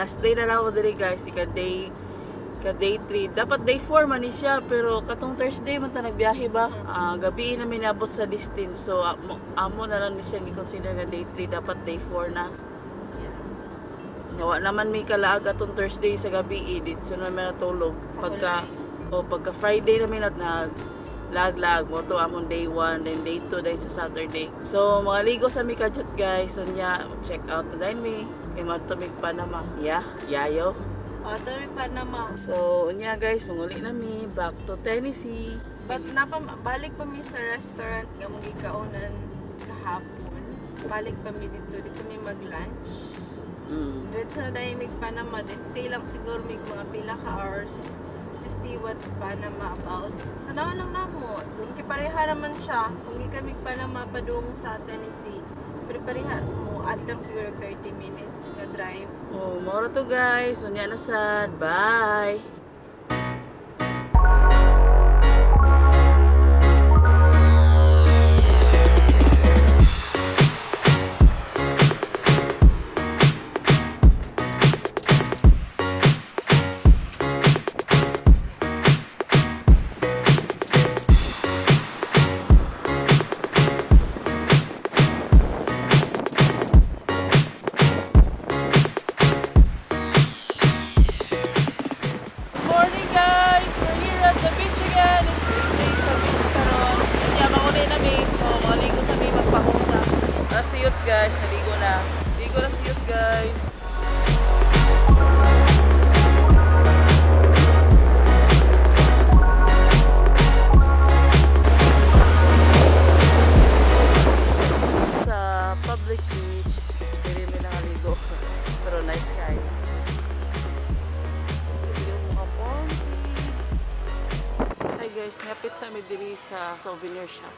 Last day na lang ako diri, guys. Ika day 3. Dapat day 4 man ni siya, pero katong Thursday man ta nagbiyahe ba? Ah, gabi na mi naabot sa distance. So amo na lang ni siya gi-consider nga day 3, dapat day 4 na. Nawa naman may kalaag atong Thursday sa gabi eh, dito na may natulog. Pagka Friday namin at nag lag-lag mo to among day 1, then day 2, then sa Saturday. So mga ligo sa mi kadyot, guys. So nya check out na din mi. Kay matumig Panama. Yeah, yayo. O, dami Panama. So unya guys, manguli na mi back to Tennessee. But napa, balik pa mi sa restaurant nga mong gikaunan kahapon. Balik pa mi dito, dito mi mag-lunch. Diretso na dayon mig Panama. Then stay lang siguro mig mga pila ka hours to see what's Panama about. Tanaw lang namo. Dun kay pareha naman siya. Kung gikan mig Panama padung sa Tennessee, pero pareha mo add lang siguro 30 minutes nga drive. Oh, mao ra to, guys. Unya na sad. Bye. Morning, guys! We're here at the beach again. It's birthday sa beach karon. Kanya mauli na mi. So maligo sa mi, magpahuna. Na si Yuts, guys, naligo na. Ligo na si Yuts, guys. Sa public beach, dili mi nakaligo. Pero nice kayo. Hi guys, ngapit sa mi diri sa souvenir shop.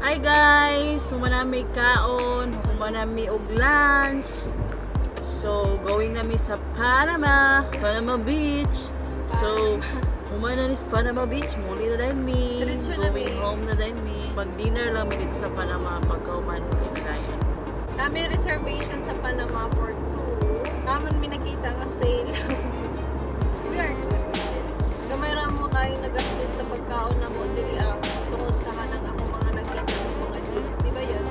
Hi guys! Human na mi kaon, human na mi og lunch. So, going na mi sa Panama, Panama Beach. So, human na ni sa Panama Beach, muli na din mi. Diretso na Going mi. Home na din mi. Mag-dinner lang mi dito sa Panama pagkauman kinayan. Nami reservation sa Panama for two. Naman mi nakita nga sale. We are good with it. Gamay ra mo kayo nagastos sa pagkaon na mo diri ah, tungod sa kanang ako mga nakita ng mga days. Di ba yun?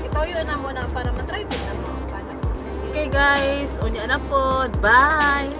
Itoyo na mo na para matry din na mo ang Panama. Okay guys, unya na po. Bye!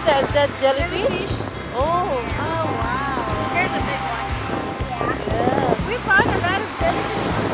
that? Is that jellyfish? Oh. Oh, wow. Here's a big one. Yeah. We found a lot of jellyfish.